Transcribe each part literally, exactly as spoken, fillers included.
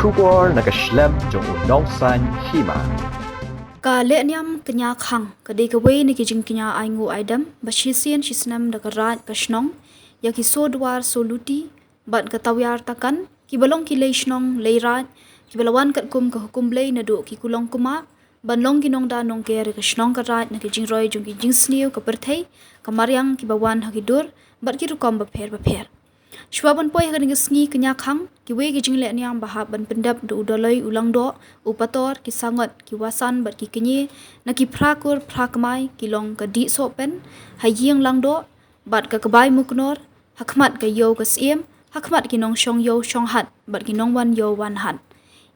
Khubor na ka shlem jong u nongsan hima. Ka lehniam kñia khang ka dei kawei na ki jingkñia ai nguh ai dem ba shisien shisnem da ka raid ka shnong ïa ki sodwar soluti bad ka tawiar takan kiba long ki lei shnong lei raid kiba la wan katkum ka hukum Blei naduh ki kulong kumar ban long ki nongda nongker ïa ka shnong ka raid na ki jingroi jong ki jingsniew ka pyrthei, ka mariang kiba wan ha ki dur bad ki rukom bapher bapher. Shuwa ban poi ha kane ka sngi kñia khang, kiwei ki jinglehniam ba hap ban pyndep da u Doloi u Langdoh, u Pator, ki Sangot, ki Wasan bad ki Kñie na ki phra kur phra kmai ki long ka Dih Sohpen ha ïing Langdoh bad ka Kbai Muknor ha khmat ka Ïew ka Syiem, ha khmat ki nongshong ïew shong hat bad ki nongwan ïew wan hat.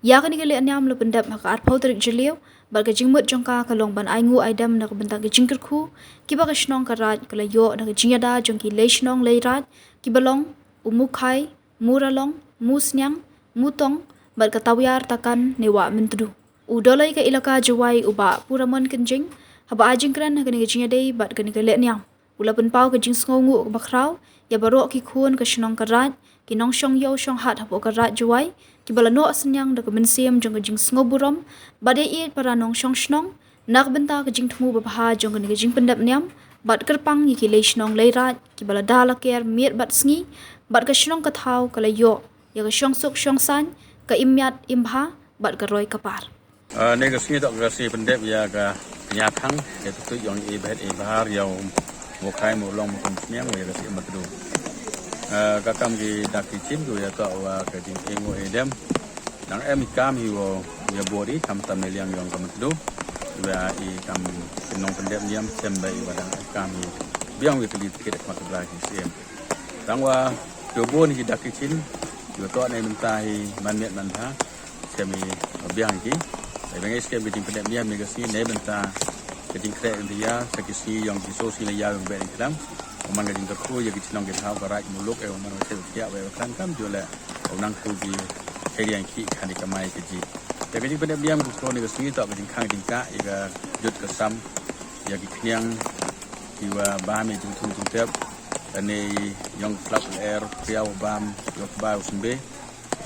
Ïa kane ka lehniam la pyndep ha ka arphew tarik Jylliew bad ka jingmut jong ka ka long ban ai nguh ai dem na ka bynta ka jingkyrkhu kiba ka shnong ka raid ka la ïoh na ka jingïada jong ki lei shnong lei raid kiba long u Mukhai, Muralong, Musniang, Mutong bad ka Tawiar Takan ne Wah Myntdu. U Doloi ka Elaka Jowai u Bah Puramon Kynjing haba ai jingkren ha kane ka jingïadei bad kane ka lehniam u la pynpaw ka jingsngewnguh kaba khraw ïa baroh ki khun ka shnong ka raid, ki nongshong ïew shong hat hapoh ka raid Jowai kiba la noh synñiang da ka mynsiem jong ka jingsngewburom bad ïa ïeit para nongshong shnong na ka bynta ka jingthmu babha jong kane ka jingpyndep niam bad kyrpang ïa ki lei shnong lei raid kiba la da la ker miet bad sngi bad ka shnong ka thaw ka la ïoh ïa ka shongsuk shongsaiñ, ka im miat im bha bad ka roi ka par. Ah, ne ka sngi toh ka sngi pyndep ïa ka kñia khang, ïa ka tuid ïong i Bhet i Bahar, ïa u Mukhai Muralong Muknor Musniang, ïa ka Syiem Myntdu. Ah, ka kam ki dak ki chin, ki ïa toh wa ka jingim u Edem. Dang em i kam hi wa ïa bor i, kam tam ne liang ïong ka Myntdu. Wa i kam ki nongpyndep niam, sem ba i wa dang em kam hi. Biang wi ka li tikit mak ka bla ki Syiem. Tang wa, ïa bor ni ki dak ki chin, ïa toh ne mynta hi man miet man bha. Skhem i biang ki. Ai bang skhem ki jingpyndep niam ne ka sngi ne bynta ka jingkhreh India sa ki sngi ïong ki so sngi la ïa ïong beh ni klam. Ong man ka jingkyrkhu ïa ki chnong ki thaw ka raid muluk, eh, ong man ka sel kia wei klam kam ju le ong nang khu ki heriang ki khan ki kamai ka ji. Ïa ka jingpyndep niam ku so ne ka sngi toh ka jingkhang jingkah ïa ka jut ka sam ïa ki khniang ki wa bam ïa jingthung jingtep. Ane ïong klap ler priaw bam ïong ba u sumbe.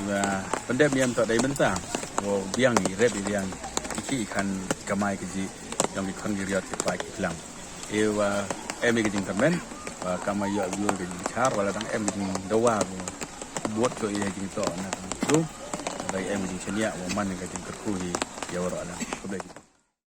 Iwa pyndep niam toh dei bynta wa biang i rep i biang i ki i khan kamai ki ji ïong ki khon ki riat ki pai ki klang. Iwa em i ki jingkyrmen wa kamai ïoh ïoh ki jingchar wa la dang em ki jingdawa wa buat ko i jingtoh na tu. Dei em ki jingchania wa man ki jingkyrkhu hi ïa wa ro lang. Khublei.